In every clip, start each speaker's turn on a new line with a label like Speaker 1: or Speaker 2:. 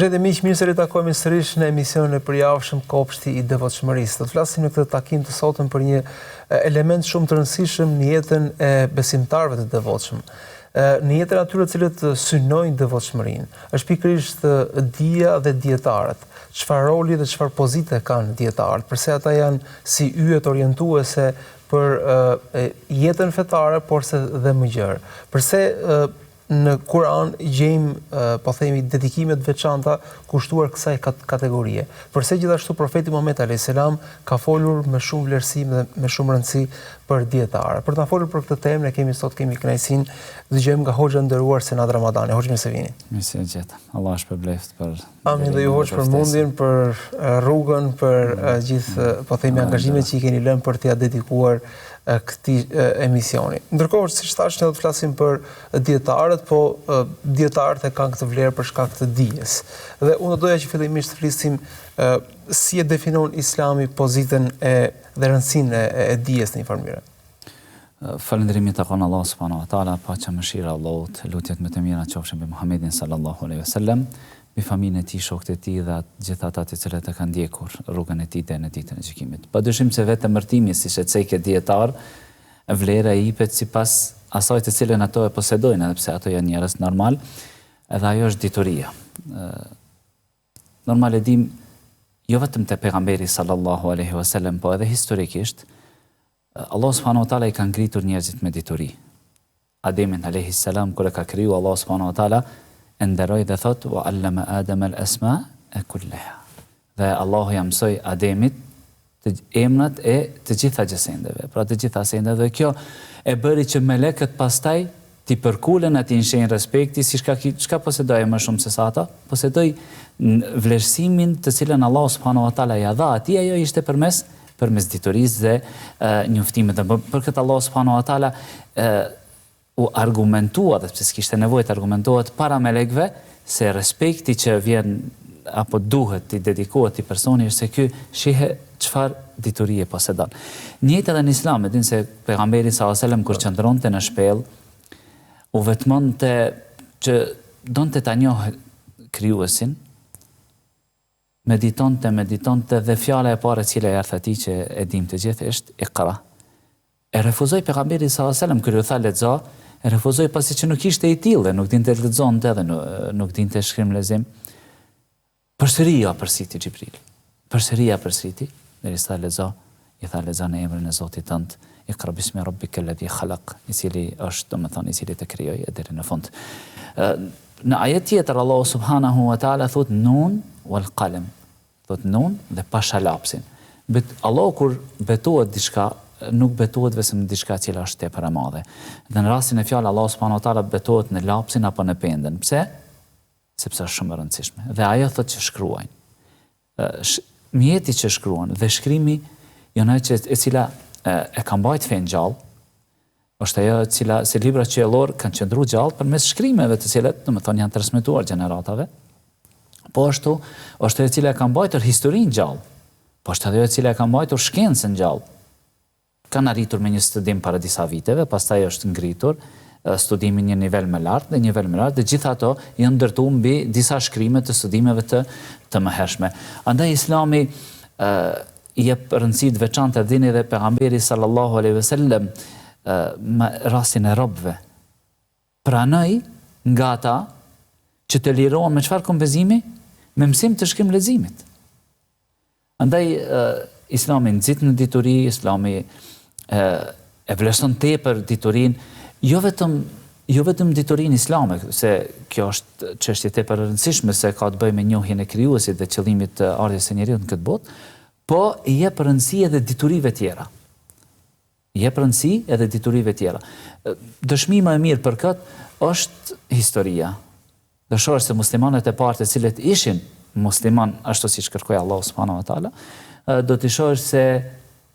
Speaker 1: Përshëndetje miq, mirë se ritakohemi sërish në emisionin e përjavshëm Kopshti i Devotshmërisë. Do të flasim në këtë takim të sotëm për një element shumë të rëndësishëm në jetën e besimtarëve të devotshëm. Në jetën e atyre të cilët synojnë devotshmërinë. Është pikërisht dija dhe dijetarët. Çfarë roli dhe çfarë pozite kanë dijetarët? Përse ata janë si yjet orientuese për jetën fetare, porse dhe më gjerë. Përse Në Kur'an gjejmë, po themi, dedikime të veçanta kushtuar kësaj kategorie. Përse gjithashtu Profeti Muhamed alejhi selam ka folur me shumë vlerësim dhe me shumë rëndësi për dijetarët. Për të na folur për këtë temë, ne kemi sot kemi kënaqësinë të dëgjojmë nga hoxha i nderuar Senad Ramadani. Hoxhë mirë se
Speaker 2: vini. Mirë se ju gjeta. Allahu ju shpërbleftë
Speaker 1: për Amin dhe ju hoxhë për mundin, për rrugën, për gjithë, po themi, angazhimet që i keni lënë për t'ia dedikuar këtij emisioni. Ndërkohë, siç thashë, ne do të flasim për dijetarët, po dijetarët e kanë këtë vlerë për shkak të dijes. Dhe unë do doja që fillimisht të flisim si e definon Islami pozitën e dhe rëndësinë e, e dijes në një farë mënyre.
Speaker 2: Falënderimi i takon Allahut subhanahu wa taala, paqja mëshira e Allahut, lutjet më të mira qofshin mbi Muhammedin sallallahu alaihi wasallam, mbi familjen e tij, shokët e tij dhe gjithë ata të cilët e kanë ndjekur rrugën e tij deri në ditën e gjykimit. Padyshim se vetë emërtimi, siç e ceke dijetar, vlera i jepet sipas asaj të cilën ato e posedojnë, edhe pse ato janë njerëz normal, edhe ajo është dituria. Normal e dim jo vetëm te pejgamberi sallallahu alaihi wasallam, po edhe historikisht Allahu subhanahu wa taala i ka ngritur njerëzit me dituri. Ademin alaihi salam kur e ka kriju Allahu subhanahu wa taala e nderoi dhe thotë wa allama Adama al-asma kullaha. Dhe Allahu ia mësoi Ademit të emrat e të gjitha gjësendeve, pra të gjitha sendeve dhe kjo e bëri që melekët pastaj t'i përkulen atij në shenjë respekti, si çka çka posedoi më shumë se sa ata, posedoi vlerësimin të cilën Allahu subhanahu wa taala ia dha atij, ajo ishte përmes përmes diturisë dhe njoftimit dhe për këtë Allahu subhanahu wa taala u argumentua, dhe pse s'kishte nevojë të argumentohet para melekëve, se respekti që vjen apo duhet t'i dedikohet atij personi është se ky shihe çfarë diturie posedon. Njëjtë edhe në Islam, e din se pejgamberi sallallahu alajhi wasallam kur qëndronte në shpellë, u vetmonte që donte ta njohë krijuesin, Meditonte, meditonte dhe fjala e parë e cila i erdh atij që e dimë të gjithë është Iqra. E refuzoi pejgamberi sallallahu alejhi ve sellem kur iu tha lexo, e refuzoi pasi që nuk ishte i tillë dhe nuk dinte të lexonte dhe nuk dinte shkrim lexim. Përsëri ia përsëriti Xhibrili. Përsëri ia përsëriti, derisa tha lexo, i tha lexo në emrin e Zotit tënd, Iqra bismi rabbika alladhi khalaq, i cili është, domethënë, i cili të krijoi e deri në fund. Në ajet tjetër Allahu subhanahu wa taala thot nun wal qalam. Thot nun dhe pasha lapsin. Bet Allahu kur betohet diçka, nuk betohet vetëm në diçka e cila është tepër e madhe. Dhe në rastin e fjalë Allahu subhanahu wa taala betohet në lapsin apo në pendën. Pse? Sepse është shumë e rëndësishme. Dhe ajo thotë që shkruajnë. Mjeti që shkruan dhe shkrimi janë ajo që e cila e ka mbajt fenë gjallë, është ajo e cila se librat qiellor kanë qëndru gjallë përmes shkrimeve të cilat, domethënë, janë transmetuar gjeneratave. Po ashtu, është ajo e cila e ka mbajtur historinë gjallë. Po është ajo e cila e ka mbajtur shkencën gjallë. Kanë arritur me një studim para disa viteve, pastaj është ngritur studimi një nivel më lart dhe një nivel më lart dhe gjitha ato janë ndërtu mbi disa shkrime të studimeve të të mëhershme. Andaj Islami i jep rëndësi të veçantë edhe dini dhe pejgamberi sallallahu alaihi wasallam me rastin e robëve pranoi nga ata që të lirohen me çfarë kompenzimi? Me mësim të shkrim leximit. Andaj Islami nxit në dituri, Islami e, e vlerëson tepër diturinë, jo vetëm jo vetëm diturinë islame, se kjo është çështje tepër e rëndësishme se ka të bëjë me njohjen e krijuesit dhe qëllimit të ardhjes së njeriut në këtë botë, po i jep rëndësi edhe diturive tjera. I jep rëndësi edhe diturive tjera. Dëshmi më e mirë për këtë është historia. Do shohësh se muslimanët e parë të cilët ishin musliman ashtu siç kërkoi Allahu subhanahu wa taala, do të shohësh se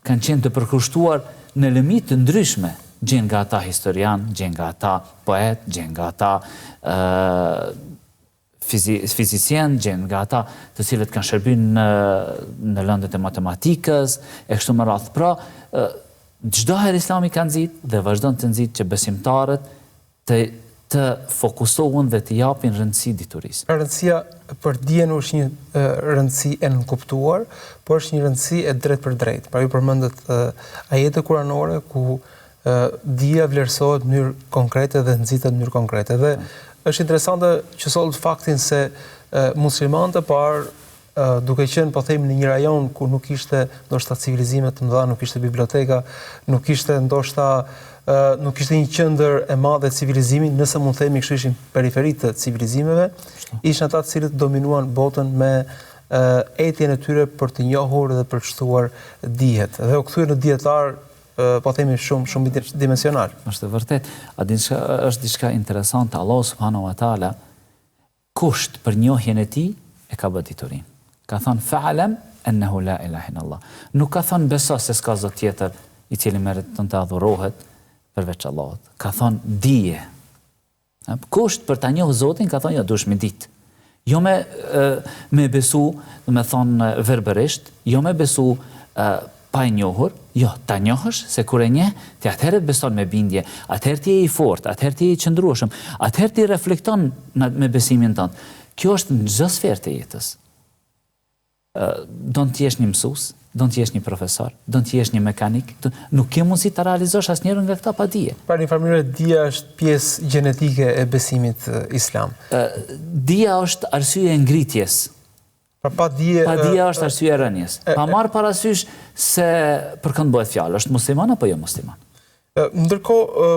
Speaker 2: kanë qenë të përkushtuar në lëmi të ndryshme, gjen nga ata historian, gjen nga ata poet, gjen nga ata ë fizicien, gjen nga ata të cilët kanë shërby në në lëndët e matematikës e kështu me radhë. Pra, çdo herë Islami ka nxit dhe vazhdon të nxit që besimtarët të të fokusohen dhe t'i japin rëndësi diturisë.
Speaker 1: Pra rëndësia për dijen nuk është një rëndësi e nënkuptuar, por është një rëndësi e drejtpërdrejtë. Pra ju përmendët ajete kuranore ku dija vlerësohet në mënyrë konkrete dhe nxitet në mënyrë konkrete. Dhe është interesante që sollët faktin se muslimanët e parë duke qenë po themi në një rajon ku nuk ishte ndoshta civilizime të mëdha, nuk ishte biblioteka, nuk ishte ndoshta nuk ishte një qendër e madhe civilizimi, nëse mund të themi kështu ishin periferi të civilizimeve, ishin ata të cilët dominuan botën me etjen e tyre për të njohur dhe për të shtuar dijet dhe u kthyen në dijetarë po themi shumë shumëdimensional.
Speaker 2: Është e vërtetë. A din çka është diçka interesante, Allahu subhanahu wa taala kusht për njohjen e tij e ka bë diturinë. Ka thënë fa'lam ennehu la ilahe illallah. Nuk ka thënë beso se s'ka zot tjetër i cili meriton të adhurohet përveç Allahut. Ka thënë dije. Kusht për ta njohur Zotin ka thënë jo duhesh me ditë. Jo me me besu, domethonë verbërisht, jo me besu pa e njohur, jo, ta njohësh, se kur e njeh, ti atëherë beson me bindje, atëherë ti je i fortë, atëherë ti je i qëndrueshëm, atëherë ti reflekton me besimin tënd. Kjo është në çdo sferë të jetës. Don të jesh një mësues, don të jesh një profesor, don të jesh një mekanik, nuk ke mundësi ta realizosh asnjërën nga këta pa
Speaker 1: dije. Pra në një farë mënyre dija është pjesë gjenetike e besimit islam.
Speaker 2: Dija është arsye e ngritjes.
Speaker 1: Pra pa
Speaker 2: dije Pa dija është arsye e rënies. Pa marrë parasysh se për kënd bëhet fjalë, është musliman apo jo musliman.
Speaker 1: Ndërkohë,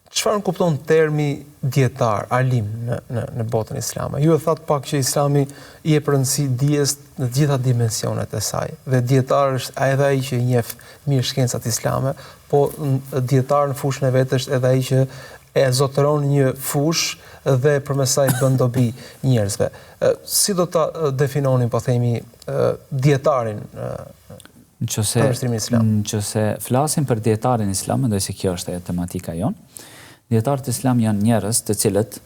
Speaker 1: çfarë nënkupton termi dijetar, alim në në në botën islame? Ju e thatë pak që Islami i jep rëndësi dijes në të gjitha dimensionet e saj. Dhe dijetar është edhe ai që i njeh mirë shkencat islame, po dijetar në fushën e vet është edhe ai që e zotëron një fushë dhe përmes saj bën dobi njerëzve. Si do ta definonim, po themi, dijetarin
Speaker 2: Nëse flasim për dijetarin islam, mendoj se kjo është ajo tematika jonë. Dijetarët islam janë njerëz të cilët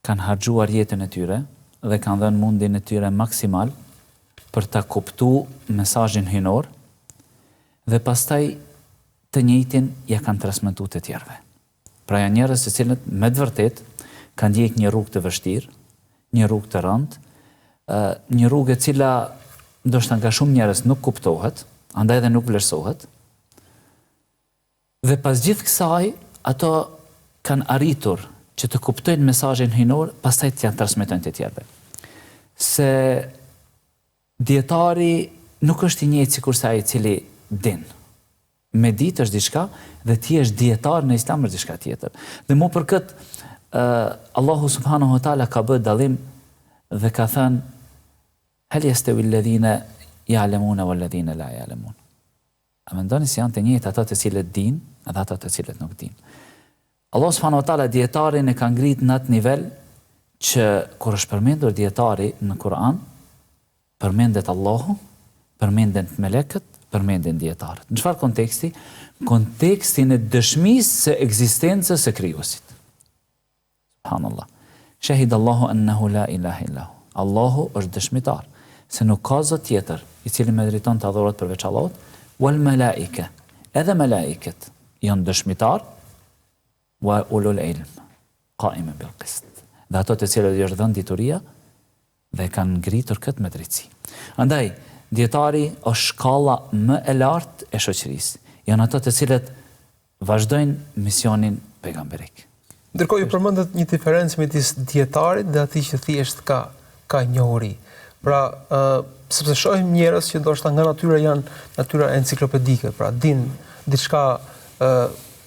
Speaker 2: kanë harxhuar jetën e tyre dhe kanë dhënë mundin e tyre maksimal për ta kuptu mesazhin hyjnor dhe pastaj të njëjtin ja kanë transmetu të tjerëve. Pra janë njerëz të cilët me të vërtetë kanë ndjek një rrugë të vështirë, një rrugë të rëndë, një rrugë e cila ndoshta nga shumë njerëz nuk kuptohet, andaj edhe nuk vlerësohet. Dhe pas gjithë kësaj, ato kanë arritur që të kuptojnë mesazhin hyjnor, pastaj t'ia transmetojnë të tjerëve. Se dijetari nuk është i njëjtë sikurse ai i cili din. Me ditë është diçka dhe të jesh dijetar në Islam është diçka tjetër. Dhe mu për këtë Allahu subhanahu wa taala ka bërë dallim dhe ka thënë hel yastawi alladhina ya'lamuna wal ladhina la ya'lamun. A mendoni se janë të njëjtë ata të cilët dinë dhe ata të cilët nuk dinë? Allahu subhanahu wa taala dijetarin e ka ngrit në atë nivel që kur është përmendur dijetari në Kur'an, Përmendet Allahu, përmenden melekët, përmenden dijetarët. Në çfarë konteksti? Në kontekstin e dëshmisë së ekzistencës së Krijuesit. Subhanallah. Shahid Allahu annahu la ilaha illa hu. Allahu është dëshmitar se nuk ka zot tjetër i cili meriton të adhurohet përveç Allahut, wal malaike. Edhe melaiket janë dëshmitar wa ulul ilm qaiman bil qist. Dhe ato të cilët i është dhënë dituria dhe e kanë ngritur këtë me drejtësi. Andaj, dijetari është shkalla më e lartë e shoqërisë. Janë ato të cilët vazhdojnë misionin pejgamberik.
Speaker 1: Ndërkohë ju përmendët një diferencë midis dijetarit dhe atij që thjesht ka ka njohuri. Pra, ë sepse shohim njerëz që ndoshta nga natyra janë natyra enciklopedike, pra dinë diçka ë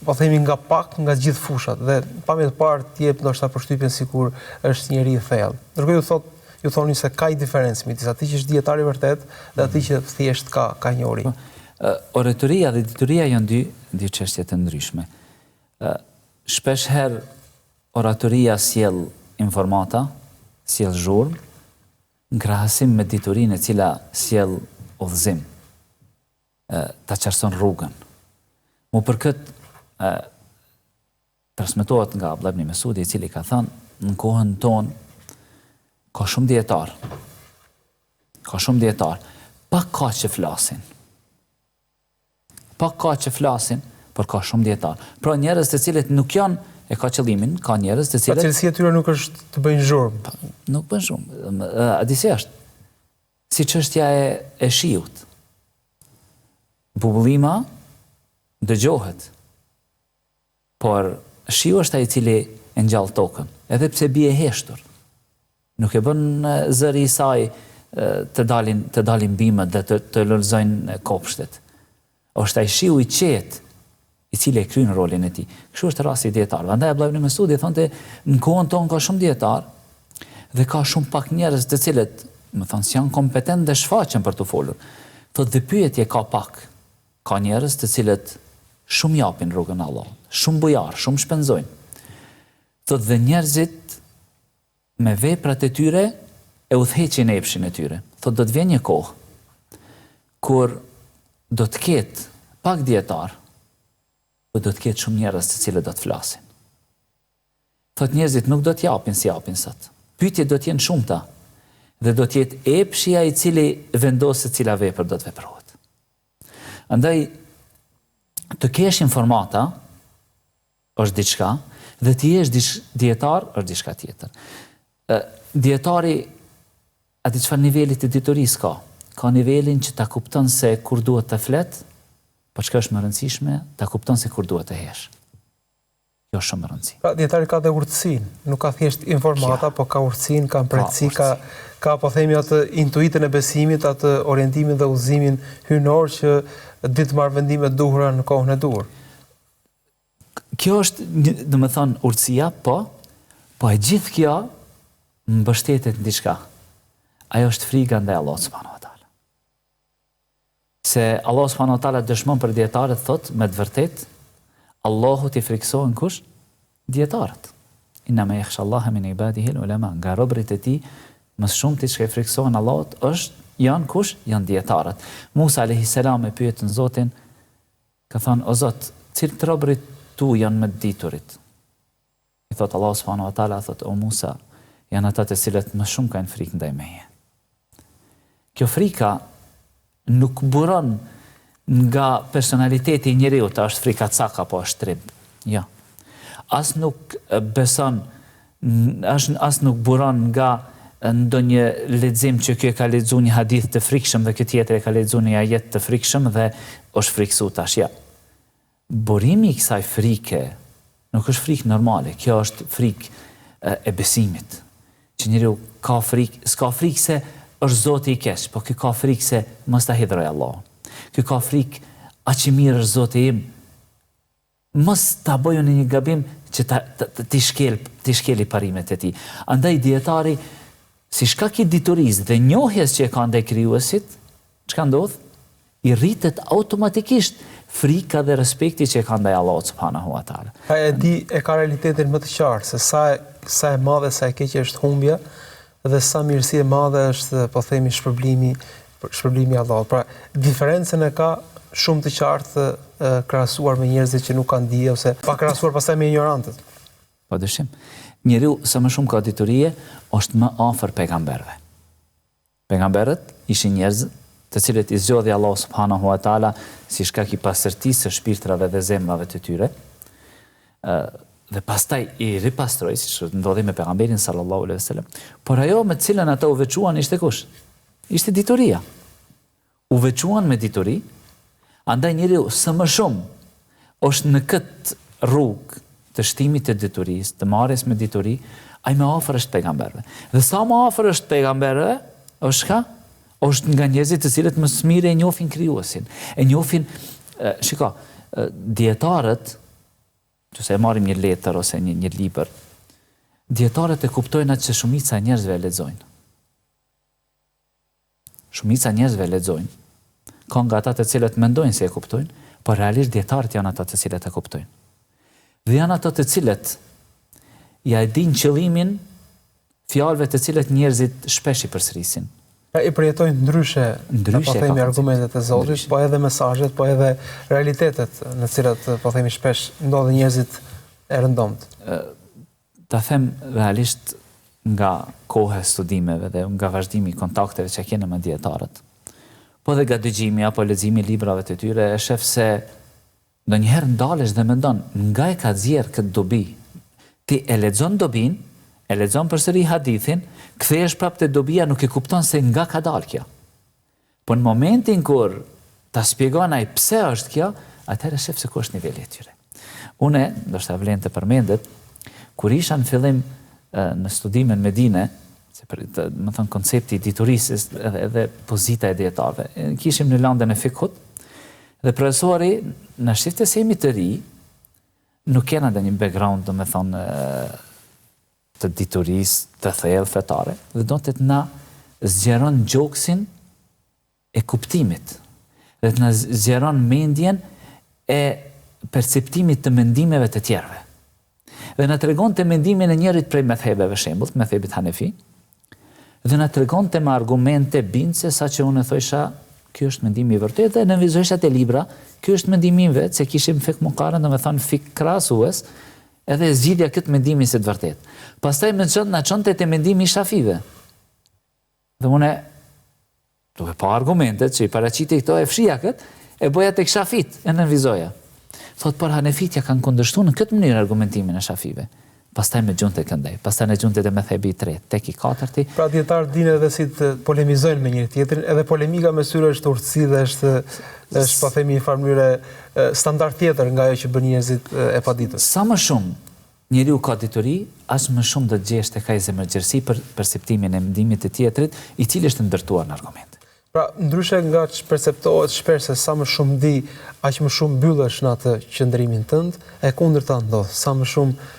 Speaker 1: po themi nga pak nga gjithë fushat dhe pamje të parë të jep ndoshta përshtypjen sikur është njeri i thellë. Ndërkohë ju thot ju thoni se ka një diferencë midis atij që është dijetar i vërtetë dhe atij që thjesht ka ka
Speaker 2: njohuri. Po, oratoria dhe dituria janë dy dy çështje të ndryshme. Shpesh herë oratoria sjell informata, sjell zhurmë, në krahasim me diturinë e cila sjell udhëzim. ta qartëson rrugën. Mu për këtë transmetohet nga Abdullah ibn Mesudi i cili ka thënë në kohën tonë ka shumë dijetarë. Ka shumë dijetarë. Pak ka që flasin. Pak ka që flasin, por ka shumë dijetarë. Pra njerëz të cilët nuk janë. E ka qëllimin, ka njerëz të cilët...
Speaker 1: Pa cilësia e tyre nuk është të bëjnë zhurmë.
Speaker 2: Pa, nuk bëjnë zhurmë. A di si është? Si çështja e, e shiut. Bubullima dëgjohet. Por, shiu është ai i cili e ngjall tokën, edhe pse bie heshtur. Nuk e bën zëri i saj të dalin të dalin bimët dhe të të lulëzojnë kopshtet. Është ai shiu i qetë i cili e kryen rolin e tij. Kështu është rasti i dijetarëve. Andaj Abdullah ibn Mesudi thonte në kohën tonë ka shumë dijetarë dhe ka shumë pak njerëz të cilët, domethënë, s'janë kompetent dhe shfaqen për të folur. Thotë dhe pyetje ka pak. Ka njerëz të cilët shumë japin rrugën e Allahut, shumë bujarë, shumë shpenzojnë. Thotë dhe njerëzit me veprat e tyre e udhëheqin epshin e tyre. Thotë do të vjen një kohë kur do të ketë pak dijetarë, po do të ketë shumë njerëz të cilët do të flasin. Thotë njerëzit nuk do të japin si japin sot. Pyetjet do të jenë shumta dhe do të jetë epshi ai i cili vendos se cila vepër do të veprohet. Andaj të kesh informata është diçka dhe të jesh dish, dijetar është diçka tjetër. Ë dijetari a di çfarë niveli të diturisë ka? Ka nivelin që ta kupton se kur duhet të flet, po çka është më e rëndësishme, ta kupton se kur duhet të hesht. Kjo është shumë me
Speaker 1: rëndësi. Pra, dijetari ka dhe urtësinë, nuk ka thjesht informata, po ka urtësinë, ka mprehtësi, ka, ka po themi atë intuitën e besimit, atë orientimin dhe udhëzimin hyjnor që di të marrë vendimet e duhura në kohën e duhur.
Speaker 2: Kjo është, domethënë, urtësia, po, po e gjithë kjo mbështetet në diçka. Ajo është frika ndaj Allahut subhanahu wa taala. Se Allahu subhanahu wa taala dëshmon për dijetarët thotë me të vërtetë Allahut i frikësohen kush? Dijetarët. Innama yakhsha Allaha min ibadihi al-ulama. Nga robërit e tij më së shumti që i frikësohen Allahut është janë kush? Janë dijetarët. Musa alayhi salam e pyetën Zotin, ka thënë o Zot, cilët robërit tu janë më të diturit? I thotë Allahu subhanahu wa taala, thotë o Musa, janë ata të cilët më shumë kanë frikë ndaj meje. Kjo frika nuk buron nga personaliteti i njeriut, a është frikacak apo është trim. Jo. As nuk beson, as, as nuk buron nga ndonjë lexim që ky e ka lexu një hadith të frikshëm dhe ky tjetër e ka lexu një ajet të frikshëm dhe është friksu tash. Jo. Burimi i kësaj frike nuk është frikë normale, kjo është frikë e besimit. Që njeriu ka frikë, s'ka frikë se është Zoti i keq, po ky ka frikë se mos ta hidhëroj Allahun. Ky ka frikë aq i mirë është Zoti im, mos ta bëj unë një gabim që ta, ta, t'i shkel, t'i shkeli parimet e tij. Andaj dijetari si shkak i diturisë dhe njohjes që e ka ndaj krijuesit, çka ndodh? I rritet automatikisht frika dhe respekti që e ka ndaj Allahut subhanahu wa
Speaker 1: taala. Ai e di, e ka realitetin më të qartë se sa sa e madhe, sa e keqe është humbja dhe sa mirësi e madhe është, po themi, shpërblimi, shpërblimi i Allahut. Pra, diferencën e ka shumë të qartë krahasuar me njerëzit që nuk kanë dije ose pa krahasuar pastaj me injorantët.
Speaker 2: Pa dyshim. Njeriu sa më shumë ka diturie, është më afër pejgamberëve. Pejgamberët ishin njerëz të cilët i zgjodhi Allahu subhanahu wa taala si shkak i pastërtisë së shpirtrave dhe zemrave të tyre, dhe pastaj i ripastroi, siç ndodhi me pejgamberin sallallahu alaihi wasallam. Por ajo me të cilën ata u veçuan ishte kush? Ishte dituria. U veçuan me dituri, andaj njeriu sa më shumë është në këtë rrugë të shtimit të diturisë, të marrjes me dituri, ai më afër është pejgamberëve. Dhe sa më afër është pejgamberëve, është çka? Është nga njerëzit të cilët më së miri e njohin krijuesin. E njohin, shiko, dijetarët, nëse e marrim një letër ose një një libër, dijetarët e kuptojnë atë që shumica e njerëzve e lexojnë. Shumica e njerëzve lexojnë. Ka nga ata të cilët mendojnë se e kuptojnë, por realisht dijetarët janë ata të cilët e kuptojnë. Dhe janë ata të cilët ja e dinë qëllimin fjalëve të cilët njerëzit shpesh i përsërisin.
Speaker 1: Pra i përjetojnë ndryshe, ndryshe po themi argumentet e Zotit, po edhe mesazhet, po edhe realitetet në të cilat po themi shpesh ndodhen njerëzit e rëndomtë.
Speaker 2: Ta them realisht nga koha e studimeve dhe nga vazhdimi i kontakteve që kena me dijetarët, po dhe nga dëgjimi apo leximi i librave të tyre e shef se ndonjëherë ndalesh dhe mendon nga e ka nxjerrë këtë dobi. Ti e lexon dobinë, e lexon përsëri hadithin, kthehesh prapë te dobia nuk e kupton se nga ka dalë kjo. Po në momentin kur ta shpjegon ai pse është kjo, atëherë shef se ku është niveli i tyre. Unë, ndoshta vlen të përmendet, kur isha në fillim në studime në Medine, se për, me thënë koncepti i diturisë edhe, edhe pozita e dijetarëve. Kishim në landën e fikhut, dhe profesori na shifte se jemi të ri, nuk kena ndonjë background, domethonë, të diturisë të thellë fetare, dhe donte të na zgjeron gjoksin e kuptimit, dhe të na zgjeron mendjen e perceptimit të mendimeve të tjerëve. Dhe na tregonte mendimin e njërit prej medhhebeve, shembull, medhhebit Hanefi, dhe na tregonte me argumente bindëse saqë unë thojsha ky është mendimi i vërtetë dhe nënvizojsha te libra, ky është mendimi im vetë, se kishim fikh mukaren, domethënë fikh krahasues, edhe e zgjidhja këtë mendimin si të vërtetë. Pastaj më çon na çonte te mendimi i shafive. Dhe unë duke pa argumentet që i paraqiti këto e fshija këtë, e boja tek shafit, e nënvizoja. Thot por hanefit ja kanë kundërshtu në këtë mënyrë argumentimin e shafive. Pastaj më gjunte këndej, pastaj më gjunte te medhhebi i tretë, tek i katërti.
Speaker 1: Pra dijetarët dinë edhe si të polemizojnë me njëri tjetrin, edhe polemika mes tyre është urtësi dhe është është po themi një farë mënyre standard tjetër nga ajo që bën njerëzit e paditur.
Speaker 2: Sa më shumë njeriu ka dituri, aq më shumë do të gjesh tek ai zemërgjerësi për perceptimin e mendimit të tjetrit, i cili është ndërtuar në argumente.
Speaker 1: Pra, ndryshe nga ç'perceptohet shpesh se sa më shumë di, aq më shumë mbyllesh në atë qëndrimin tënd, e kundërta ndodh, sa më shumë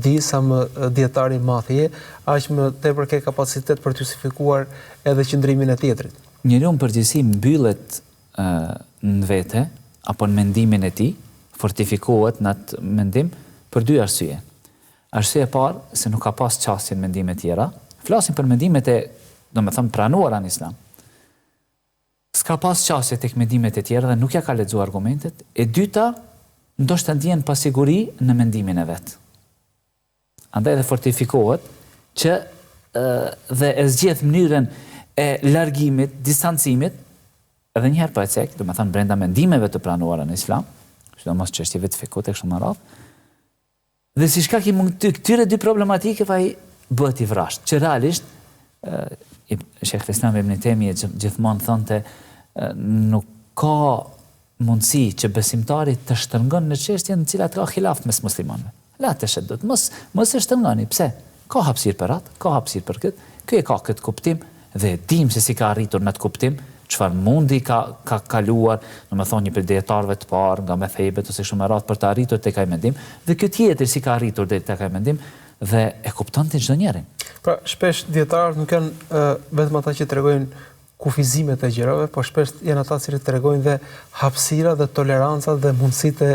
Speaker 1: di, sa më dijetar i madh je, aq më tepër ke kapacitet për të justifikuar edhe qëndrimin e tjetrit.
Speaker 2: Njeriu në përgjithësi mbyllet në vete apo në mendimin e tij, fortifikohet në atë mendim për dy arsye. Arsyeja e parë, se nuk ka pas qasje në mendime tjera, flasim për mendimet e, domethënë, pranuara në Islam. S'ka pas qasje tek mendimet e tjera dhe nuk ja ka lexuar argumentet. E dyta, ndoshta ndjen pasiguri në mendimin e vet. Andaj dhe fortifikohet që dhe e zgjedh mënyrën e largimit, distancimit, edhe një herë po e cek, domethënë brenda mendimeve të pranuara në Islam, sidomos çështjeve të fikhut e kështu me radhë, Dhe si shkak i këtyre dy problematikeve ai bëhet i vrazhdë, që realisht Shejh Islam Ibn Tejmije gjithmonë thonte nuk ka mundësi që besimtari të shtërngon në çështje në cilat ka hilaf mes muslimanëve. La tesheddud, mos mos e shtërngoni, pse? Ka hapësirë për atë, ka hapësirë për këtë, ky e ka këtë kuptim dhe e dimë se si ka arritur në atë kuptim, çfarë mundi ka ka kaluar, domethënë një prej dijetarëve të parë nga medhhebet ose kështu me radhë për të arritur tek ai mendim, dhe ky tjetri si ka arritur deri tek ai mendim dhe e kupton ti çdo
Speaker 1: njërin. Pra, shpesh dijetarët nuk janë vetëm ata që tregojnë kufizimet e gjërave, por shpesh janë ata që tregojnë dhe hapësira dhe toleranca dhe mundësitë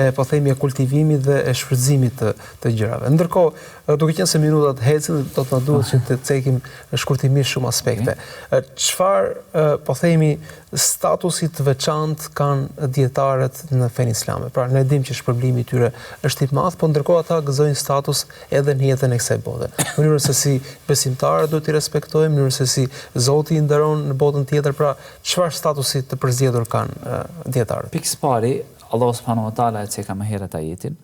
Speaker 1: e po themi e kultivimit dhe e shfrytëzimit të të gjërave. Ndërkohë, duke qenë se minutat ecin, do të na duhet që të cekim shkurtimisht shumë aspekte. Çfarë po themi statusi të veçantë kanë dijetarët në fenë islame? Pra ne dimë që shpërblimi i tyre është i madh, por ndërkohë ata gëzojnë status edhe në jetën e kësaj bote. Mënyrën se si besimtarët duhet t'i respektojnë, mënyrën se si Zoti i nderon në botën tjetër, pra çfarë statusi të përzgjedhur kanë
Speaker 2: dijetarët? Pikësëpari, Allahu subhanahu wa taala e ceka më herët ajetin,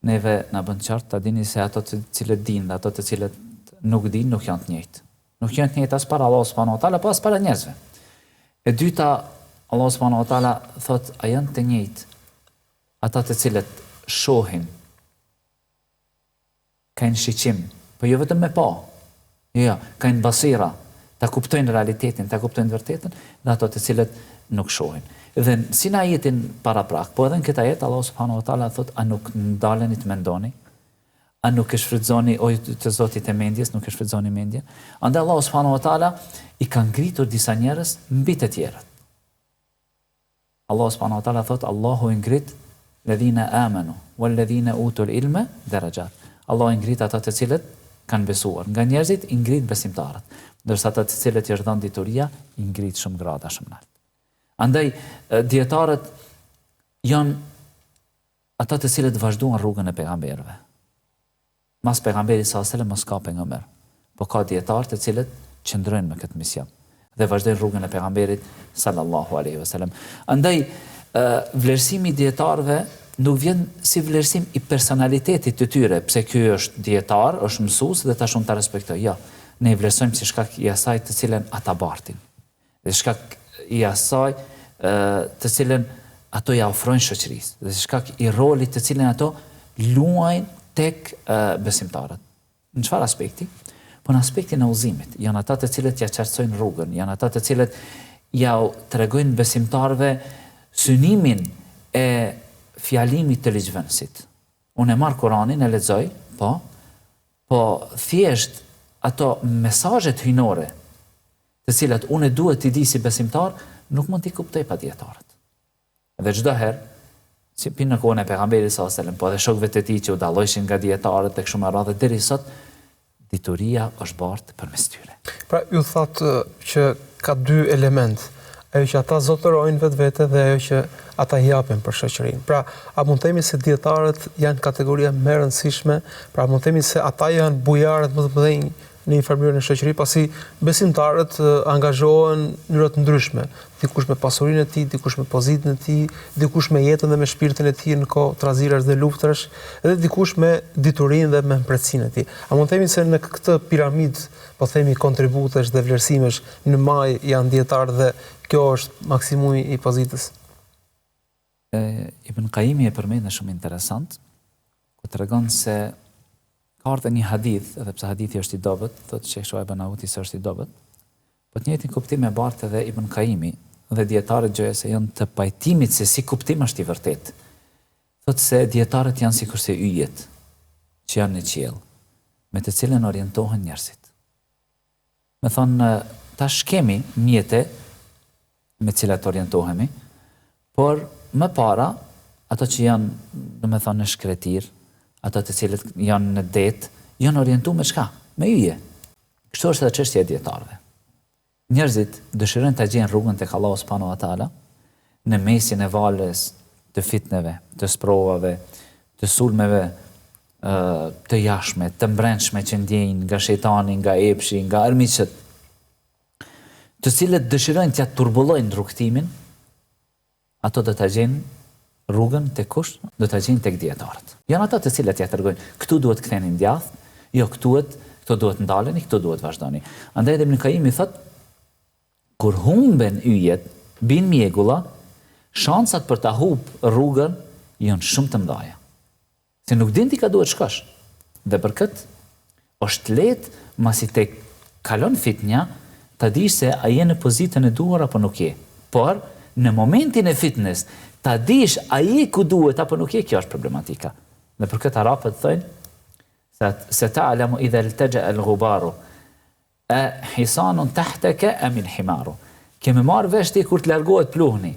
Speaker 2: neve na bën qartë ta dini se ato të cilët dinë dhe ato të cilët nuk dinë nuk janë të njëjtë. Nuk janë të njëjtë as para Allahut subhanahu wa taala, po as para njerëzve. E dyta, Allahu subhanahu wa taala thotë a janë të njëjtë ata të cilët shohin Kajnë shiqim, po jo vetëm me pa. Jo, jo, kajnë basira, ta kuptojnë realitetin, ta kuptojnë të vërtetën, dhe ato të cilët nuk shohin. Dhe si në ajetin paraprak, po edhe në këtë ajet Allahu subhanahu wa taala thotë a nuk ndaleni të mendoni? A nuk e shfrytëzoni o ju të zotit e mendjes, nuk e shfrytëzoni mendjen? Andaj Allahu subhanahu wa taala i ka ngritur disa njerëz mbi të tjerët. Allahu subhanahu wa taala thotë Allahu i ngrit ledhina amanu wal ledhina utul ilme derexhat. Allahu i ngrit ata të cilët kanë besuar. Nga njerëzit i ngrit besimtarët, ndërsa ata të cilët i është dhënë dituria i ngrit shumë grada shumë nalt. Andaj dijetarët janë ata të cilët vazhduan rrugën e pejgamberëve. Mas Pejgamberit sallallahu alejhi ve sellem mos ka pejgamber, po ka dijetarë të cilët qëndrojnë me këtë mision dhe vazhdojnë rrugën e Pejgamberit sallallahu alejhi ve sellem. Andaj vlerësimi i dijetarëve nuk vjen si vlerësim i personalitetit të tyre, pse ky është dijetar, është mësues dhe tash unë ta respektoj. Jo, ne i vlerësojmë si shkak i asaj të cilën ata bartin. Dhe shkak i asaj të cilën ato ja ofrojnë shoqërisë dhe si shkak i rolit të cilin ato luajnë tek besimtarët. Në çfarë aspekti? Po në aspektin e udhëzimit. Janë ata të cilët ja qartësojnë rrugën, janë ata të cilët ja tregojnë besimtarëve synimin e fjalimit të ligjvënësit. Unë e marr Kuranin, e lexoj, po, po thjesht ato mesazhet hyjnore, të cilat unë duhet t'i di si besimtar, nuk mund t'i kuptoj pa dijetarët. Dhe çdo herë, si pi në kohën e pejgamberit sallallahu alajhi wasallam, po edhe shokëve të tij që u dallojshin nga dijetarët dhe kështu me radhë deri sot, dituria është bartë përmes
Speaker 1: tyre. Pra ju thatë që ka dy elementë, ajo që ata zotërojnë vetvete dhe ajo që ata japin për shoqërinë. Pra, a mund të themi se dijetarët janë kategoria më e rëndësishme? Pra, mund të themi se ata janë bujarët më të mëdhenj në një farë mënyre në shoqëri, pasi besimtarët angazhohen në mënyra të ndryshme, dikush me pasurinë e tij, dikush me pozitën e tij, dikush me jetën dhe me shpirtin e tij në kohë trazirash dhe luftërash, dhe dikush me diturinë dhe me mprehtësinë e tij. A mund të themi se në këtë piramidë, po themi kontributesh dhe vlerësimesh në majë janë dijetarët dhe kjo është maksimumi i pozitës?
Speaker 2: Ibn Kajimi e përmend shumë interesant, ku tregon se ka ardhur një hadith, edhe pse hadithi është i dobët, thotë Shejh Shuajb Arnauti se është i dobët, po të njëjtin kuptim e bart edhe Ibn Kajimi dhe dijetarët gjoja se janë të pajtimit se si kuptim është i vërtetë. Thotë se dijetarët janë sikurse yjet që janë në qiell, me të cilën orientohen njerëzit. Me thonë, tash kemi mjete me cilat orientohemi, por më para, ato që janë, domethonë, në shkretirë, ato të cilët janë në det, janë orientu me çka? Me yje. Kështu është edhe çështja e dijetarëve. Njerëzit dëshirojnë ta gjejnë rrugën tek Allahu subhanahu wa taala në mesin e valës të fitneve, të sprovave, të sulmeve të jashtme, të mbrendshme që ndjejnë nga shejtani, nga epshi, nga armiqët, të cilët dëshirojnë t'ia turbullojnë rrugëtimin, ato do ta gjejnë rrugën tek kush? Do ta gjejnë tek dijetarët. Janë ata të cilët ia tregojnë, këtu duhet ktheni në djathtë, jo këtu duhet, këtu duhet ndaleni, këtu duhet vazhdoni. Andaj edhe Ibn Kajimi thotë, kur humben yjet, bin mjegulla, shansat për ta hup rrugën janë shumë të mëdha. Se nuk din ti ka duhet shkosh. Dhe për këtë, është lehtë masi te kalon fitnja, ta dish se a je në pozitën e duhur apo nuk je. Por, në momentin e fitnes, ta dish a je ku duhet apo nuk je, kjo është problematika. Dhe për këtë arabët thonë, se, se ta'lamu idha iltaja al ghubaru E hisanun tahteke emil himaru. Ke me marrë vesh ti kur të largohet pluhni.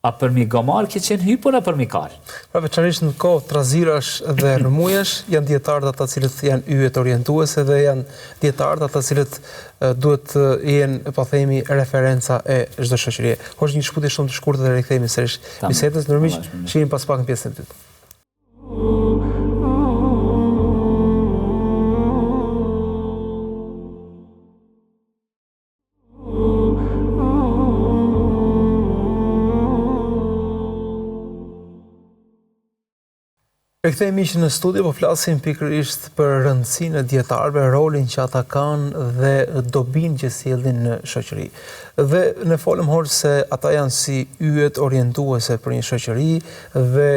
Speaker 2: A përmi gomar ke qenë hypur a përmi
Speaker 1: kalë? Pra veçanërisht në kohë trazirash dhe rrëmujash janë dijetarët ata të cilët janë yjet orientuese dhe janë dijetarët ata të cilët duhet të jenë po themi referenca e çdo shoqërie. Hoxhë një shkëputje shumë të shkurtër dhe rikthehemi sërish bisedës, të nderuar miq, shihemi pas pak në pjesën e dytë. Rikthehemi miq në studio, po flasim pikërisht për rëndësinë e dijetarëve, rolin që ata kanë dhe dobinë që sjellin në shoqëri. Dhe ne folëm hoxhë se ata janë si yjet orientuese për një shoqëri dhe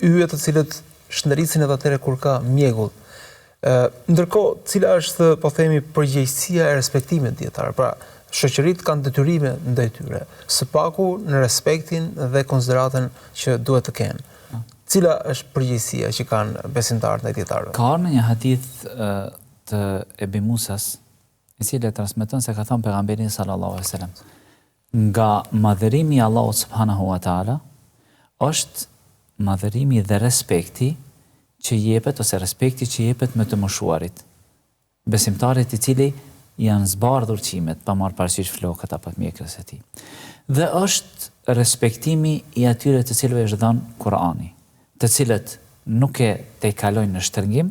Speaker 1: yjet të cilët shndrisin edhe atëherë kur ka mjegull. Ndërkohë, cila është, po themi, përgjegjësia e respektimit të dijetarëve? Pra, shoqëritë kanë detyrime ndaj tyre, së paku në respektin dhe konsideratën që duhet të kenë. Cila është përgjegjësia që kanë besimtarët ndaj
Speaker 2: dijetarëve? Ka ardhur në një hadith të Ebi Musas, i cili e transmeton se ka thënë pejgamberi sallallahu alaihi wasallam, nga madhërimi i Allahut subhanahu wa taala është madhërimi dhe respekti që jepet ose respekti që jepet me të moshuarit. Besimtarit i cili janë zbardhur qimet, pa marrë parasysh flokët apo mjekrës së tij. Dhe është respektimi i atyre të cilëve është dhënë Kur'ani, të cilët nuk e tejkalojnë në shtrëngim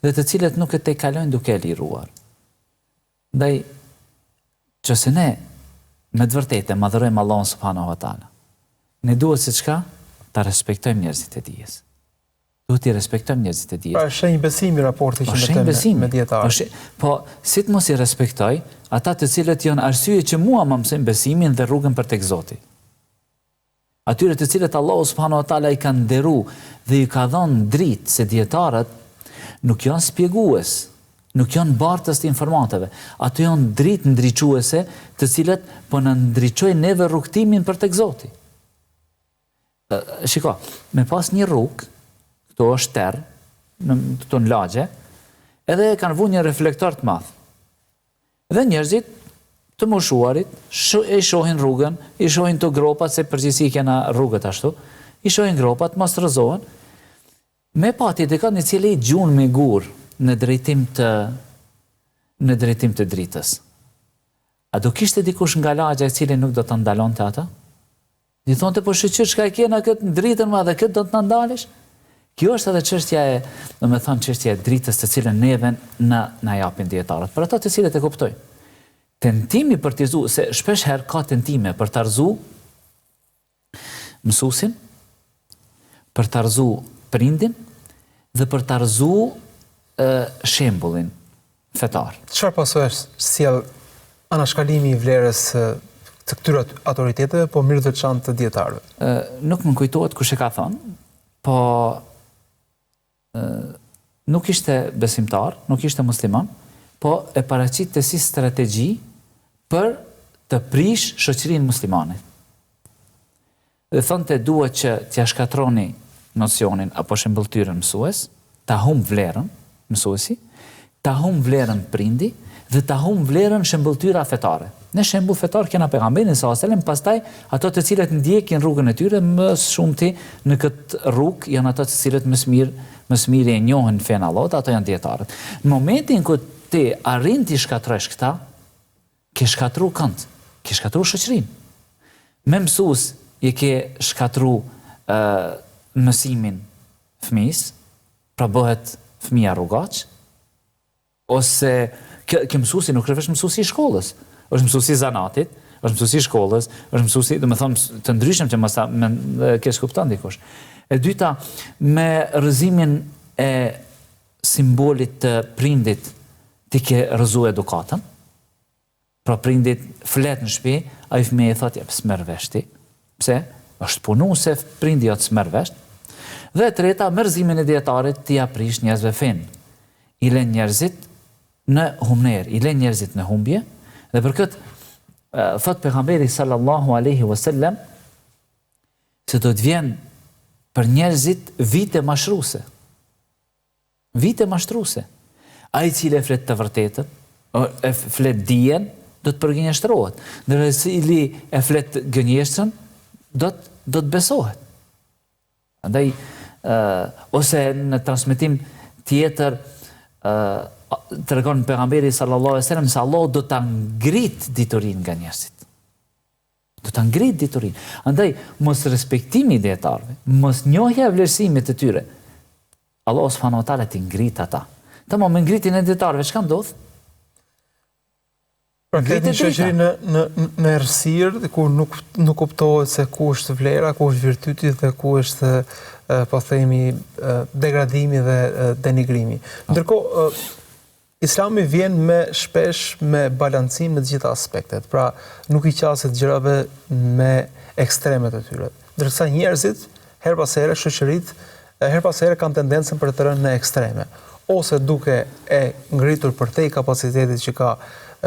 Speaker 2: dhe të cilët nuk e tejkalojnë duke e liruar. Ndaj, nëse ne me të vërtetë e madhërojmë Allahun subhanahu wa taala, ne duhet se çka? Ta respektojmë njerëzit e dijes. Duhet t'i respektojmë njerëzit e
Speaker 1: dijes. Pra është shenjë besimi raporti që ndërtojmë me dijetarët.
Speaker 2: Po, si të mos i respektoj ata të cilët janë arsye që mua ma mësojnë besimin dhe rrugën për tek Zoti. Atyre të cilët Allahu subhanahu wa taala i ka nderu dhe ju ka dhënë dritë se dijetarët nuk janë spjegues, nuk janë bartës të informatave, ato janë dritë ndriçuese të cilët po na ndriçojnë neve rrugëtimin për tek Zoti. Shiko, me pas një rrugë, këtu është terr, në, këtu në lagje, edhe kanë vu një reflektor të madh. Dhe njerëzit, të moshuarit, e shohin rrugën, i shohin të gropat, se përgjithësi i kena rrugët ashtu, i shohin gropat, mos rrëzohen, me pa ti dikon i cili gjun me gur në drejtim të në drejtim të dritës. A do kishte dikush nga lagja i cili nuk do ta ndalonte atë? I thonte po shyqyr çka e kena këtë dritën ma dhe këtë do të na ndalësh? Kjo është edhe çështja e, domethënë çështja e dritës të cilën neve na na japin dijetarët. Për ata të cilët e kuptojnë. Tentimi për t'i rrzu, se shpesh herë ka tentime për ta rrzu mësuesin, për ta rrzu prindin dhe për ta rrzu shembullin fetar.
Speaker 1: Çfarë pasojash sjell anashkalimi i vlerës të këtyre autoriteteve, po në mënyrë të veçantë të
Speaker 2: dijetarëve? Nuk më kujtohet kush e ka thënë, po nuk ishte besimtar, nuk ishte musliman, po e paraqitte si strategji për të prish shoqërinë muslimane. Dhe thonte duhet që t'ia shkatërroni nocionin apo shembëlltyrën mësues, ta humb vlerën mësuesi, ta humb vlerën prindi dhe ta humb vlerën shembëlltyra fetare. Ne shembull fetar kena pejgamberin sallallahu alejhi ve sellem, pastaj ato të cilët ndjekin rrugën e tyre më së shumti në këtë rrugë janë ato të cilët më së mirë më së miri e njohin fenë e Allahut, ato janë dijetarët. Në momentin ku ti arrin t'i shkatërrosh këta, Ke shkatru kënd? Ke shkatru shoqërinë. Me mësues i ke shkatru mësimin fëmijës, pra bëhet fëmija rrugaç, ose ke, ke mësuesi nuk është veç mësuesi i shkollës, është mësuesi i zanatit, është mësuesi i shkollës, është mësuesi, domethënë të ndryshëm që mos ta keqkupton dikush. E dyta, me rrëzimin e simbolit të prindit ti ke rrëzu edukatën, Pra prindi flet në shtëpi, ai fëmija i thotë, ja s'merr vesh ti. Pse? Është punu se prindi jot s'merr vesh. Dhe e treta, me rrëzimin e dijetarit ti ja prish njerëzve fenë. I lën njerëzit në humnerë, i lën njerëzit në humbje dhe për këtë thotë pejgamberi sallallahu alaihi wasallam se do të vjen për njerëzit vite mashtruse. Vite mashtruse. Ai i cili e flet të vërtetën, e flet dijen, do të përgënjeshtrohet. Ndërsa i cili e flet gënjeshtrën, do të do të besohet. Andaj ë ose në transmetim tjetër ë tregon pejgamberi sallallahu alajhi wasallam se Allahu do ta ngrit diturinë nga njerëzit. Do ta ngrit diturinë. Andaj mosrespektimi i dijetarëve, mosnjohja e vlerësimit të tyre, Allahu subhanahu wa taala t'i ngrit ata. Tamam me ngritjen e dijetarëve çka ndodh?
Speaker 1: Pra ngritet një shoqëri në në në errësirë ku nuk nuk kuptohet se ku është vlera, ku është virtyti dhe ku është po themi degradimi dhe denigrimi. Po. Ndërkohë Islami vjen me shpesh me balancim në të gjitha aspektet, pra nuk i qaset gjërave me ekstremet e tyre. Ndërsa njerëzit, herë pas here, shoqëritë, herë pas here kanë tendencën për të rënë në ekstreme, ose duke e ngritur përtej kapacitetit që ka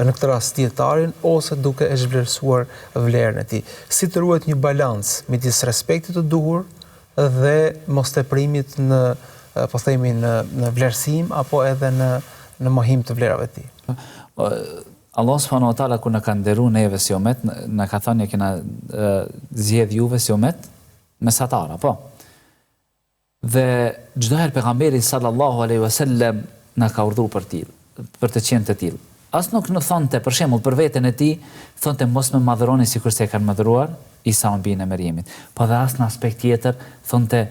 Speaker 1: në këtë rast dijetarin, ose duke e zhvlerësuar vlerën e tij. Si të ruhet një balancë midis respektit të duhur dhe mosteprimit në po themi në në vlerësim apo edhe në në mohim të vlerave të
Speaker 2: tij. Allah subhanahu wa taala kur na ka nderu neve si umet, na ka thënë ju kena zgjedh juve si umet mesatar, apo? Dhe çdo herë pejgamberi sallallahu alaihi wasallam na ka urdhëruar për tillë, për të qenë të tillë. As nuk na thonte, për shembull, për veten e tij, thonte mos më madhëroni sikurse e kanë madhëruar Isaun bijën e Merjemit. Po dhe as në aspekt tjetër, thonte,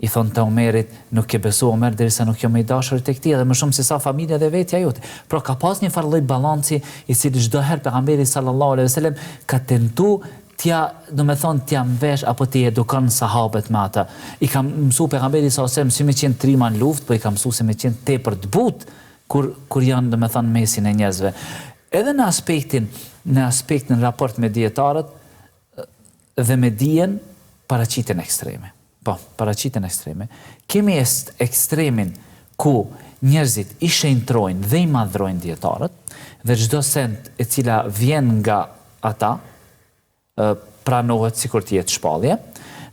Speaker 2: i thonte Omerit, nuk ke besu Omer derisa nuk jam më i dashuri tek ti edhe më shumë se sa familja dhe vetja jote. Pra ka pas një farë lloj balanci i cili çdo herë pejgamberi sallallahu alejhi ve selem ka tentu t'ja, domethonë, t'ja mvesh apo t'i edukon sahabët me atë. I ka mësu pejgamberi sallallahu alejhi wasallam si me qenë trima në luftë, po i ka mësu si me qenë tepër të butë kur kur janë, domethonë, në mesin e njerëzve. Edhe në aspektin, në aspektin në raport me dijetarët dhe me dijen paraqiten ekstreme. Po, paraqiten ekstreme. Kemi ekstremin ku njerëzit i shenjtrojnë dhe i madhrojnë dijetarët dhe çdo send e cila vjen nga ata pranohet sikur të jetë shpallje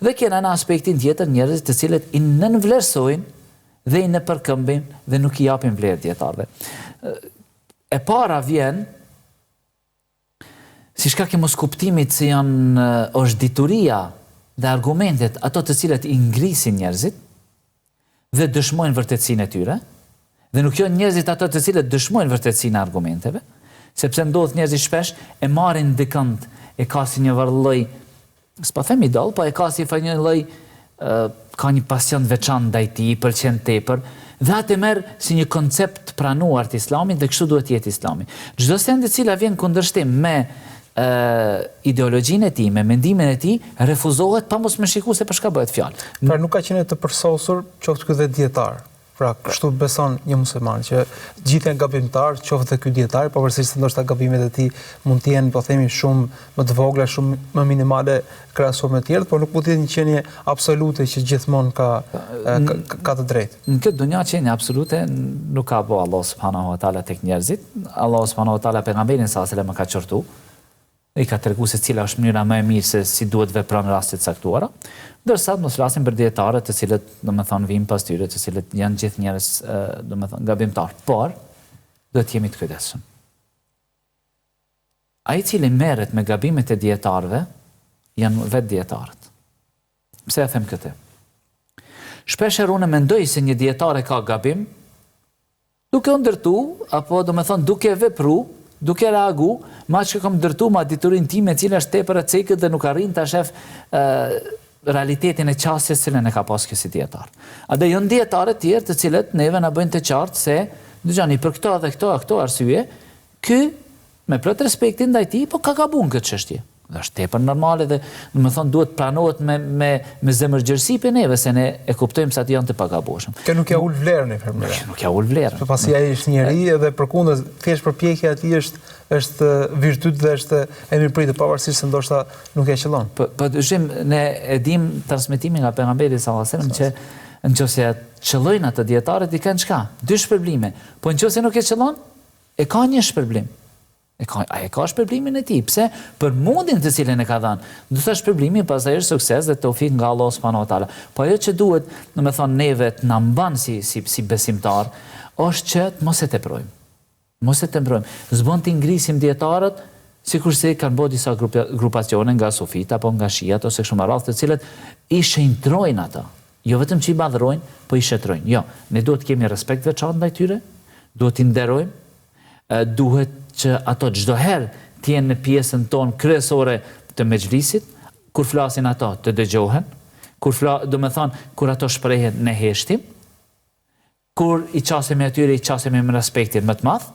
Speaker 2: dhe kena në aspektin tjetër njerëzit të cilët i nënvlerësojnë dhe i nëpërkëmbin dhe nuk i japin vlerë dijetarëve. E para vjen si shkak i moskuptimit se janë është dituria dhe argumentet ato të cilat i ngrisin njerëzit dhe dëshmojnë vërtetësinë e tyre, dhe nuk janë njerëzit ato të cilët dëshmojnë vërtetësinë e argumenteve, sepse ndodh njerëzit shpesh e marrin dikënd e ka si një lloj s'po them idol, po e ka si një lloj ka një pasion të veçantë ndaj tij, i pëlqen tepër dhe atë e merr si një koncept të pranuar të Islamit dhe kështu duhet të jetë Islami. Çdo send e cila vjen në kundërshtim me ë ideologjinë e tij, me mendimin e tij, refuzohet pa mos me shiku se për çka bëhet
Speaker 1: fjalë. Pra nuk ka qenie të përsosur, qoftë ky dhe dijetar. Pra, kështu beson një musliman që gjithë janë gabimtar, qoftë dhe ky dijetar, pavarësisht se ndoshta gabimet e tij mund të jenë, po themi, shumë më të vogla, shumë më minimale krahasuar me të tjerët, por nuk mund të jetë një qenie absolute që gjithmonë ka ka, ka të
Speaker 2: drejtë. Në këtë dunja qenie absolute nuk ka bo Allahu subhanahu wa taala tek njerëzit. Allahu subhanahu wa taala pejgamberin sallallahu alajhi wasallam e ka qortu. I ka tregu se cila është mënyra më e mirë se si duhet vepron në raste të caktuara, ndërsa të mos flasim për dijetarët të cilët, domethënë, vijnë pas tyre, të cilët janë gjithë njerëz, domethënë, gabimtarë. Por, duhet të jemi të kujdesshëm. Ai i cili merret me gabimet e dijetarëve, janë vetë dijetarët. Pse e them këtë? Shpeshherë unë mendoj se një dijetar e ka gabim, Duke u ndërtu, apo domethënë duke vepru, duke reagu, me atë që kam ndërtu, me diturinë time e cila është tepër e cekët dhe nuk arrin ta shef realitetin e qasjes cilën e ka pas ky si dijetar. Andaj janë dijetarët tjerë të cilët neve na bëjnë të qartë se, dëgjoni, për këto dhe këto e këto arsye, ky Me plot respektin ndaj tij, po ka gabu në këtë çështje. Dhe është tepër normale dhe, domethënë, duhet pranohet me me me zemërgjerësi prej neve se ne e kuptojmë se ata janë të
Speaker 1: pagabueshëm. Kjo nuk ja ul vlerën i
Speaker 2: fermerë. Nuk, nuk ja ul vlerën.
Speaker 1: Po pasi ai është njeri edhe përkundër thjesht përpjekja e tij është është virtyt dhe është e mirëpritur pavarësisht se ndoshta nuk ja
Speaker 2: qëllon. Po pa dyshim ne e dim transmetimin nga pejgamberi sallallahu alajhi wasallam që nëse ja qëllojnë atë dijetarët i kanë çka? Dy shpërblime. Po nëse nuk e qëllon, E ka një shpërblim. E ka, ai e ka shpërblimin e tij. Pse? Për mundin të cilin e ka dhënë. Ndërsa shpërblimi pastaj është sukses dhe teufik nga Allahu subhanahu wa taala. Po ajo që duhet, domethënë neve të na mban si si si besimtar, është që të mos e teprojmë. Mos e teprojmë. S'bën t'i ngrisim dijetarët sikurse kanë bërë disa grupacione nga sufit apo nga shiat ose kështu me radhë, të cilët i shenjtrojnë ata. Jo vetëm që i madhërojnë, po i shenjtrojnë. Jo, ne duhet të kemi respekt të veçantë ndaj tyre, duhet t'i nderojmë, duhet që ato çdo herë të jenë në pjesën tonë kryesore të mexhlisit, kur flasin ato të dëgjohen, kur fla, domethënë kur ato shprehen ne heshtim, Kur i qasemi atyre, i qasemi me respektin më të madh,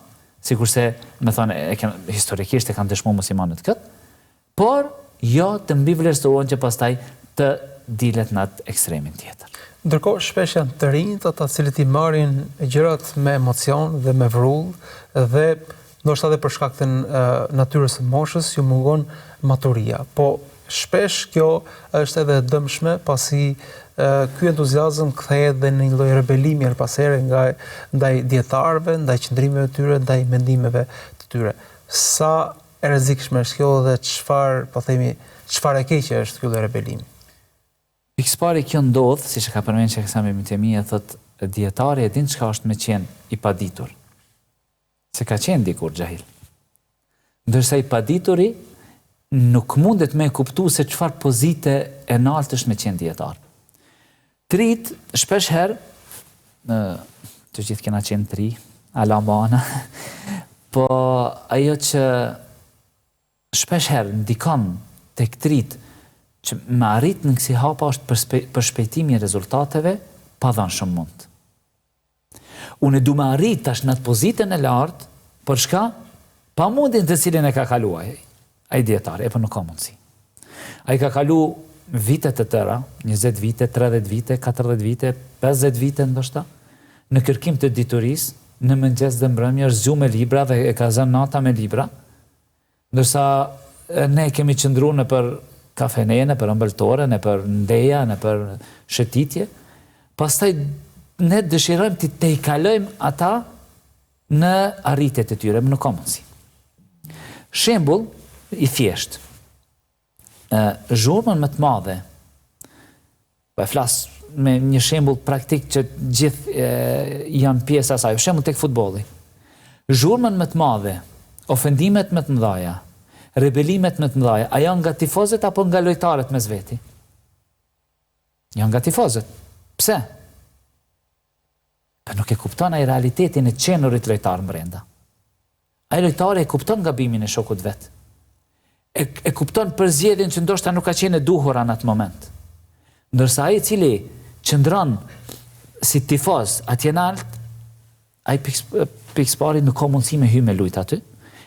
Speaker 2: sikurse, domethënë, e kem, historikisht e kanë dëshmuar muslimanët këtë, por jo të mbivlerësohen që pastaj të dilet në atë ekstremin
Speaker 1: tjetër. Ndërkohë, shpesh janë të rinjtë ata të cilët i marrin gjërat me emocion dhe me vrull dhe ndoshta edhe për shkak të natyrës së moshës ju mungon maturia. Po shpesh kjo është edhe e dëmshme pasi ky entuziazëm kthehet dhe në një lloj rebelimi herë pas here nga ndaj dijetarëve, ndaj qëndrimeve të tyre, ndaj mendimeve të tyre. Sa e rrezikshme është kjo dhe çfarë, po themi, çfarë e keqe është ky lloj rebelimi?
Speaker 2: Pikësëpari kjo ndodh, siç e ka përmendur Shejh Islam Ibn Tejmije, thotë dijetari e din çka është me qenë i paditur. Se ka qenë dikur xhahil. Ndërsa i padituri nuk mundet me e kuptu se çfarë pozite e naltë është me qenë dijetar. Të rijtë, shpesh herë, të gjithë kena qenë të ri, ala mana, po ajo që shpesh herë ndikon tek të rijtë që me arrit në kësi hapa është përshpejtimi i rezultateve pa dhënë shumë mund. Unë du me arrit tash në atë pozitën e lartë, por çka? Pa mundin të cilin e ka kalu ai, ai dijetari, e po nuk ka mundësi. Ai ka kalu vite të tëra, 20 vite, 30 vite, 40 vite, 50 vite ndoshta, në kërkim të diturisë, në mëngjes dhe mbrëmje është zgju me libra dhe e ka zënë nata me libra, ndërsa ne kemi qëndru nëpër kafene, nëpër ëmbëltore, nëpër ndeja, nëpër shëtitje, pastaj ne dëshirojmë t'i tejkalojmë ata në arritjet e tyre, nuk ka mundësi. Shembull i thjeshtë. Ë zhurmën më të madhe. Po e flas me një shembull praktik që gjithë e, janë pjesë e asaj. Shembull tek futbolli. Zhurmën më të madhe, ofendimet më të mëdha, rebelimet më të mëdha, a janë nga tifozët apo nga lojtarët mes veti? Janë nga tifozët. Pse? Po nuk e kupton ai realitetin e qenurit lojtar mbrenda. Ai lojtari e kupton gabimin e shokut vet. E, e kupton përzgjedhjen që ndoshta nuk ka qenë e duhura në atë moment. Ndërsa ai i cili qëndron si tifoz atje nalt, ai pikësëpari nuk ka mundësi me hy me lujt aty.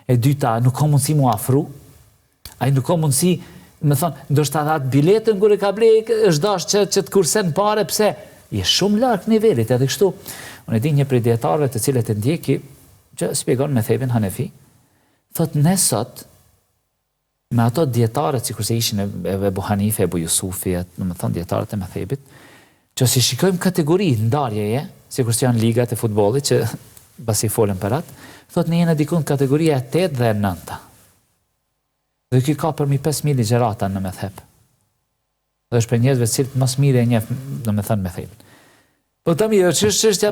Speaker 2: E dyta, nuk ka mundësi mu afru. Ai nuk ka mundësi, me thonë, ndoshta edhe atë biletën kur e ka ble, është dashtë që, që të kursen pare, pse je shumë larg nivelit, edhe kështu. Unë e di një prej dijetarëve të cilët e ndjeki, që shpjegon medhhebin Hanefi, thotë ne sot, me ato dijetarët, sikurse ishin Ebu Hanife, Ebu Jusufi, domethënë dijetarët e medhhebit, që si shikojmë kategori ndarjeje, sikurse janë ligat e futbollit, që pasi folëm për atë, thotë ne jena dikun kategoria e 8 dhe e 9. Dhe ky ka përmi 5000 ligjërata në medhheb. Dhe është prej njerëzve të cilët më së miri e njeh, domethënë medhhebin. Po tani, është çështja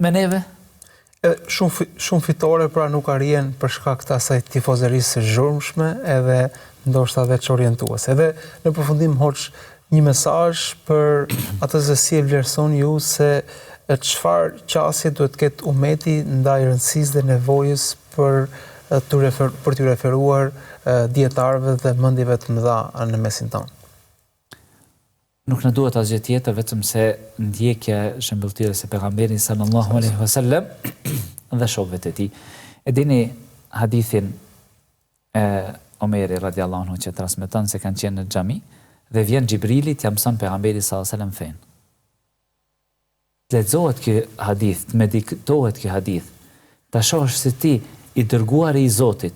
Speaker 2: me neve?
Speaker 1: E, shumë shumë fitore pra nuk arrihen për shkak të asaj tifozerisë së zhurmshme edhe ndoshta edhe çorientuese. Edhe në përfundim hoxhë një mesazh për atë se si e vlerësoni ju se çfarë qasje duhet të ketë umeti ndaj rëndësisë dhe nevojës për t'u refer, për t'u referuar dijetarëve dhe mendjeve të mëdha në mesin tonë.
Speaker 2: Nuk na duhet asgjë tjetër vetëm se ndjekja e shëmbëlltyrës së pejgamberit sallallahu alaihi wasallam dhe shokëve të tij. E dini hadithin e Omeri radiallahu anhu që transmeton se kanë qenë në xhami dhe vjen Xhibrili t'ia mëson pejgamberit sallallahu alaihi wasallam fenë. Të lexohet ky hadith, të meditohet ky hadith, ta shohësh se ti, i dërguari i Zotit,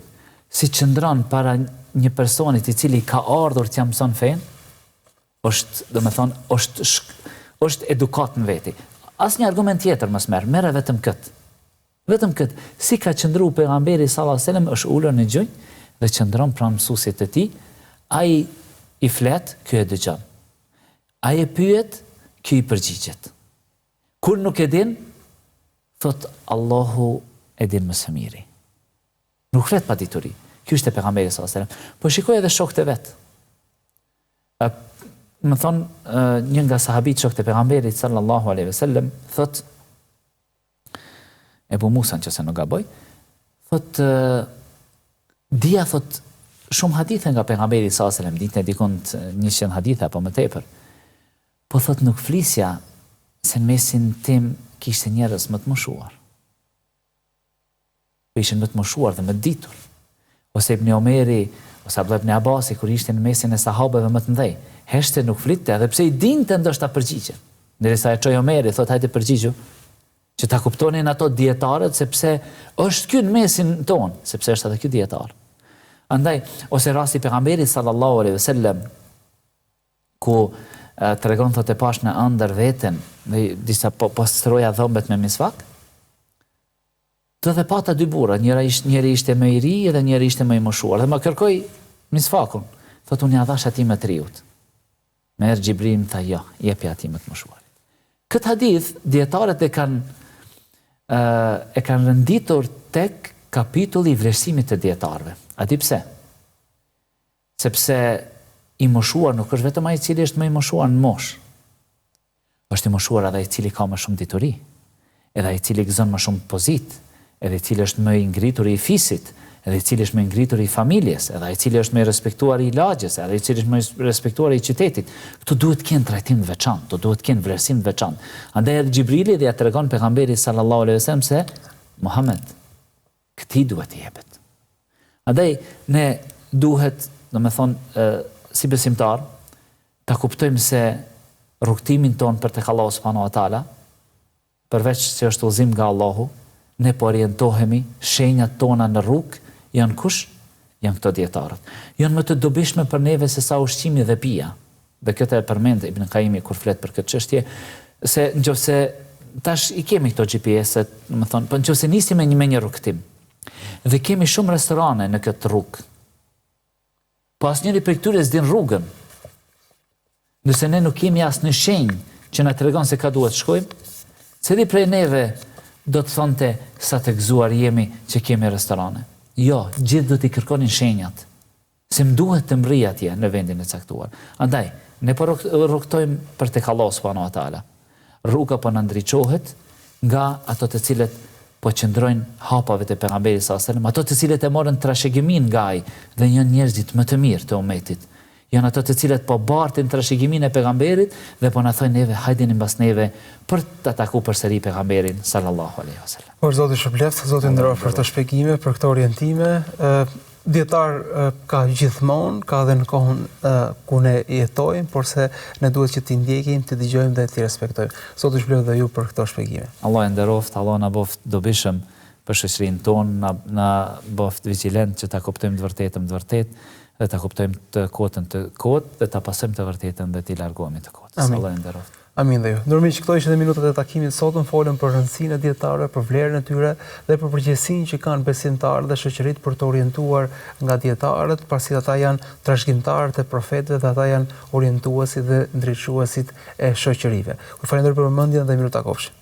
Speaker 2: si qëndron para një personit i cili ka ardhur t'ia mëson fenë, është, domethënë, është është edukatë në veti. Asnjë argument tjetër mos merr, merre vetëm këtë. Vetëm këtë, si ka qëndru pejgamberi sallallahu alejhi ve sellem është ulur në gjunjë dhe qëndron pranë mësuesit të tij, ai i flet, ky e dëgjon. Ai e pyet, ky i përgjigjet. Kur nuk e din, thotë Allahu e din më së miri. Nuk flet pa dituri. Ky ishte pejgamberi sallallahu alejhi ve sellem. Po shikoj edhe shokët e vet. E, domethënë, një nga sahabit shokët e pejgamberit sallallahu alejhi ve sellem thotë Ebu Musa nëse nuk gaboj, thot dija thot shumë hadithe nga pejgamberi sallallahu alajhi wasallam, dinte dikund 100 hadithe apo më tepër. Po thot nuk flisja se në mesin tim kishte njerëz më të moshuar. Po ishin më të moshuar dhe më të ditur. Ose Ibni Omeri, ose Abdullah ibn Abasi kur ishte në mesin e sahabeve më të mëdhenj, heshte nuk flitte edhe pse i dinte ndoshta përgjigjen. Derisa e çoi Omeri, thotë hajde përgjigju, që ta kuptonin ato dijetarët sepse është ky në mesin tonë, sepse është edhe ky dijetar. Andaj, ose rasti i pejgamberit sallallahu alaihi wasallam ku tregon thotë e pash në ëndër veten dhe disa po pastroja dhëmbët me misvak, Dhe pata dy burra, njëra ish, njëri ishte më i ri dhe njëri ishte më i moshuar dhe më kërkoi misvakun. Thotë unë ia dhashë atij më të riut. Më erdhi Xhibrili më tha jo, jepja atij më të moshuarit. Këtë hadith dijetarët e kanë e kanë renditur tek kapitulli i vlerësimit të dijetarëve. A di pse? Sepse i moshuar nuk është vetëm ai i cili është më i moshuar në moshë. Është i moshuar edhe ai i cili ka më shumë dituri, edhe ai i cili gëzon më shumë pozitë, edhe i cili është më i ngrituri i fisit, edhe i cili është më i ngrituri i familjes, edhe ai i cili është më i respektuari i lagjes, edhe ai i cili është më i respektuari i qytetit. Këto duhet të kenë trajtim të veçantë, këto duhet të kenë vlerësim të veçantë. Andaj erdhi Xhibrili dhe ia tregon pejgamberit sallallahu alejhi ve sellem se Muhamed, Këtij duhet t'i jepet. Andaj ne duhet Domethënë, si besimtar, ta kuptojmë se rrugëtimin tonë për tek Allahu subhanahu wa taala, përveç që është udhëzim nga Allahu, ne po orientohemi, shenjat tona në rrugë janë kush? Janë këto dijetarët. Janë më të dobishme për neve se sa ushqimi dhe pija. Dhe këtë e përmend Ibn Kajimi kur flet për këtë çështje, se nëse tash i kemi këto GPS-et, domethënë, po nëse nisim me një me një rrugëtim dhe kemi shumë restorane në këtë rrugë, Po asnjëri prej këtyre s'din rrugën. Nëse ne nuk kemi asnjë shenjë që na tregon se ka duhet shkojmë, cili prej neve do të thonte sa të gëzuar jemi që kemi restorane? Jo, gjithë do t'i kërkonin shenjat. Se më duhet të mbrij atje në vendin e caktuar. Andaj, ne po rrugëtojmë për tek Allahu subhanahu wa taala. Rruga po na ndriçohet nga ato të cilët po qëndrojnë hapave të Pejgamberit sallallahu alejhi ve sellem, ato të cilët e morën trashëgiminë nga ai dhe janë njerëzit më të mirë të umetit. Janë ato të cilët po bartin trashëgiminë e Pejgamberit dhe po na thonë neve hajdeni mbas neve për ta taku përsëri Pejgamberin sallallahu alejhi ve
Speaker 1: sellem. Por Zoti ju shpërbleftë, Zoti ju nderoftë për këto shpjegime, për këto orientime. Dijetarë ka gjithmonë, ka edhe në kohën ku ne jetojmë, porse ne duhet që t'i ndjekim, t'i dëgjojmë dhe t'i respektojmë. Zoti ju shpërbleftë dhe ju për këto
Speaker 2: shpjegime. Allah e nderoftë, Allah na bëftë të dobishëm për shoqërinë tonë, na na bëftë vigjilent që ta kuptojmë të vërtetën të vërtetë dhe ta kuptojmë të kotën të kotë dhe ta pasojmë të vërtetën dhe t'i largohemi të kotës. Allah e
Speaker 1: nderoftë. Amin dhe ju. Të nderuar miq, këto ishin edhe minutat e takimit të sotëm, folëm për rëndësinë e dijetarëve, për vlerën e tyre dhe për përgjegjësinë që kanë besimtarët dhe shoqëritë për t'u orientuar nga dijetarët, pasi ata janë trashëgimtarët e profetëve dhe ata janë orientuesit dhe ndriçuesit e shoqërive. Ju falenderoj për vëmendjen dhe mirutakofshim.